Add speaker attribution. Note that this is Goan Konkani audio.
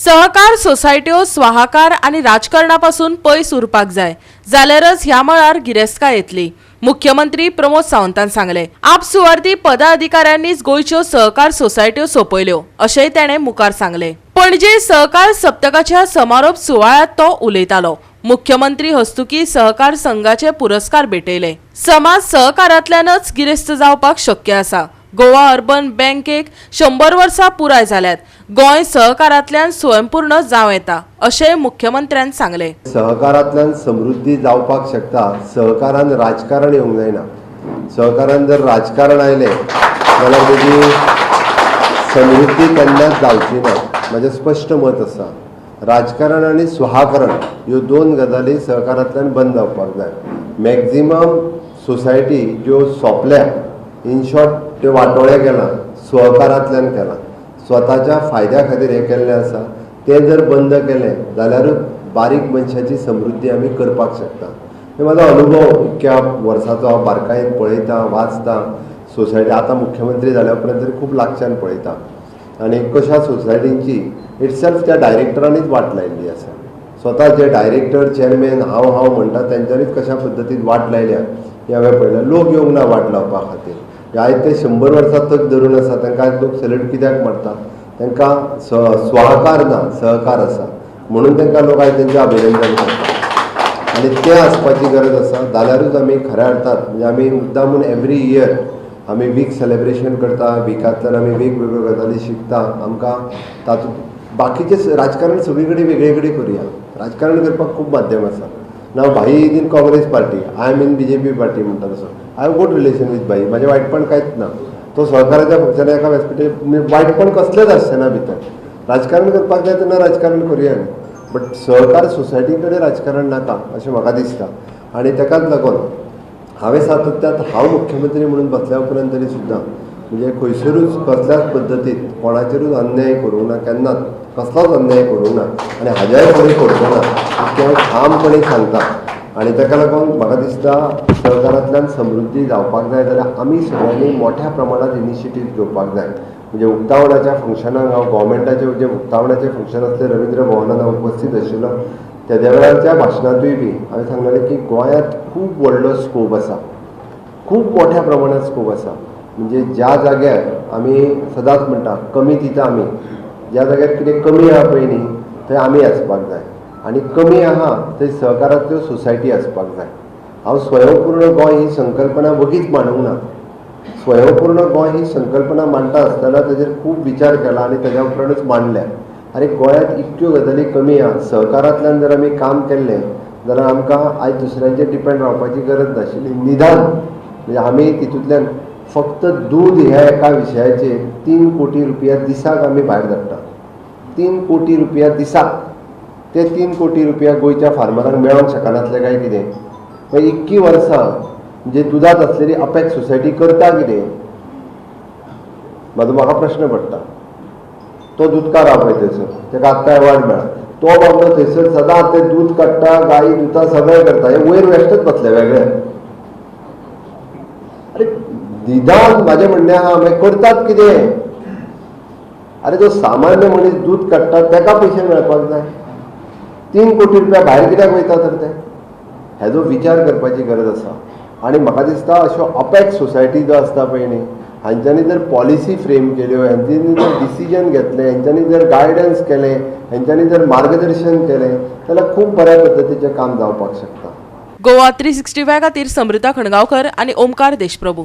Speaker 1: सहकार सोसायट्यो स्वाहाकार आनी राजकारणा पासून पयस उरपाक जाय, जाल्यारच ह्या मळार गिरेस्तकाय येतली, मुख्यमंत्री प्रमोद सावंतान सांगले. आपसुवार्थी पदाधिकाऱ्यांनीच गोंयच्यो सहकार सोसायट्यो सोंपयल्यो, अशेंय ताणें मुखार सांगले. पणजे सहकार सप्तकाच्या समारोप सुवाळ्यांत तो उलयतालो. मुख्यमंत्री हस्तुकी सहकार संघाचे पुरस्कार भेटयले. समाज सहकारांतल्यानच गिरेस्त जावपाक शक्य आसा. गोवा अर्बन बँकेक 100 वर्सां पुराय जाल्यात. गोंय सहकारांतल्यान स्वयंपूर्ण जावं येता, अशेंय मुख्यमंत्र्यान सांगले.
Speaker 2: सहकारांतल्यान समृद्धी जावपाक शकता. सहकारान राजकारण येवंक जायना. सहकारान जर राजकारण आयलें जाल्यार तेजी समृद्धी केन्नाच जावची ना. म्हाजें स्पश्ट मत आसा, राजकारण आनी स्वाहाकरण ह्यो दोन गजाली सहकारांतल्यान बंद जावपाक जाय. मॅक्झिमम सोसायटी ज्यो सोंपल्या, इन शॉर्ट त्यो वाटोळ्या केलां, सहकारांतल्यान केलां, स्वताच्या फायद्या खातीर हें केल्लें आसा. तें जर बंद केलें जाल्यारूच बारीक मनशाची समृद्धी आमी करपाक शकता. हे म्हाजो अनुभव इतक्या वर्साचो. हांव बारकायेन पळयतां, वाचतां सोसायटी. आतां मुख्यमंत्री जाल्या उपरांत तरी खूब लागच्यान पळयता आनी कशा सोसायटींची इटसेल्फ त्या डायरेक्टरांनीच वाट लायिल्ली आसा. स्वता जे डायरेक्टर, चेअरमॅन हांव हांव म्हणटा, तेंच्यांनीच कशा पद्दतीन वाट लायल्या हें हांवें पळयलां. लोक येवंक ना वाट लावपा खातीर. आयज ते 100 वर्सां तक धरून आसा, तांकां आयज लोक सॅल्यूट कित्याक मारता? तांकां स्वाहाकार ना, सहकार आसा म्हणून तांकां लोक आयज तेंचें अभिनंदन करता आनी तें आसपाची गरज आसा. जाल्यारूच आमी खऱ्या अर्थान, म्हणजे आमी मुद्दामून एवरी इयर आमी वीक सेलेब्रेशन करता. विकांतल्यान आमी वेगवेगळ्यो गजाली शिकता. आमकां तातूंत बाकीचें राजकारण सगळी कडेन वेगळे कडेन करुया. राजकारण करपाक खूब माध्यम आसा. Now भाई is in Congress party, I am in BJP party म्हणटा तसो. I have good relation with भाई. म्हाजें वायटपण कांयच ना. तो सहकाराच्या फंक्शनाक एका व्यासपिठार वायटपण कसलेंच आसचें ना भितर. राजकारण करपाक जाय तेन्ना राजकारण करुया आमी, बट सहकार सोसायटी कडेन राजकारण नाका अशें म्हाका दिसता. आनी ताकाच लागून हांवें सातत्यात हांव मुख्यमंत्री म्हणून बसल्या उपरांत तरी सुद्दां म्हणजे खंयसरूच कसल्याच पद्दतीत कोणाचेरूच अन्याय करूंक ना, केन्नाच कसलोच अन्याय करूंक ना आनी हाज्याय फुडें करचो ना, इतकें हांव ठामपणी सांगता. आनी ताका लागून म्हाका दिसता, सहकारांतल्यान समृद्धी जावपाक जाय जाल्यार आमी सगळ्यांनी मोठ्या प्रमाणात इनिशिएटीव घेवपाक जाय. म्हणजे उक्तावणाच्या फंक्शनाक हांव, गोवोरमेंटाचे जे उक्तावणाचे फंक्शन आसलें रवींद्र भवनान, हांव उपस्थीत आशिल्लो. तेद्या वेळारच्या भाशणांतूय बी हांवें सांगलेलें की गोंयांत खूब व्हडलो स्कोप आसा, खूब मोठ्या प्रमाणात स्कोप आसा. म्हणजे ज्या जाग्यार आमी सदांच म्हणटा कमी, तिथं आमी, ज्या जाग्यार कितें कमी आहा पळय न्ही, थंय आमी आसपाक जाय आनी कमी आहा थंय सहकारांतल्यो सोसायटी आसपाक जाय. हांव स्वयंपूर्ण गोंय ही संकल्पना वगीच मांडूंक ना. स्वयंपूर्ण गोंय ही संकल्पना मांडटा आसतना ताजेर खूब विचार केला आनी ताज्या उपरांतच मांडल्या. आनी गोंयांत इतक्यो गजाली कमी आहा, सहकारांतल्यान जर आमी काम केल्लें जाल्यार आमकां आयज दुसऱ्यांचेर डिपेंड रावपाची गरज नाशिल्ली. निदान म्हणजे आमी तितूंतल्यान फक्त दूद ह्या एका विशयाचेर 3 कोटी रुपया दिसाक आमी भायर धाडटा. 3 कोटी रुपया दिसाक. ते 3 कोटी रुपया गोंयच्या फार्मरांक मेळोंक शकनासले काय कितें? मागीर इतकीं वर्सां म्हणजे दुदांत आसलेली अपेक्स सोसायटी करता कितें, म्हाजो म्हाका प्रश्न पडटा. तो दुदकार आहा पळय थंयसर, ताका आत्तां एवॉर्ड मेळ्ळा. तो बाबडो थंयसर सदांच ते दूद काडटा, गायी धुता, सगळें करता. हे वयर बेश्टेच बसले वेगळे. अरे, निदान म्हाजें म्हणणें आहा, मागीर करतात कितें? अरे, जो सामान्य मनीस दूद काडटा ताका पयशे मेळपाक जाय. 3 कोटी रुपया भायर कित्याक वयता तर ते? हेजो विचार करपाची गरज आसा. आनी म्हाका दिसता, अश्यो अपेक्स सोसायटी ज्यो आसता पळय न्ही, हांच्यांनी जर पॉलिसी फ्रेम केल्यो, हेंच्यांनी जर डिसिजन घेतलें, हेंच्यांनी जर गायडन्स केलें, हेंच्यांनी जर मार्गदर्शन केलें जाल्यार खूब बऱ्या पद्दतीचें काम जावपाक शकता.
Speaker 1: गोवा 365 खातीर समृता खणगांवकर आनी ओमकार देशप्रभू.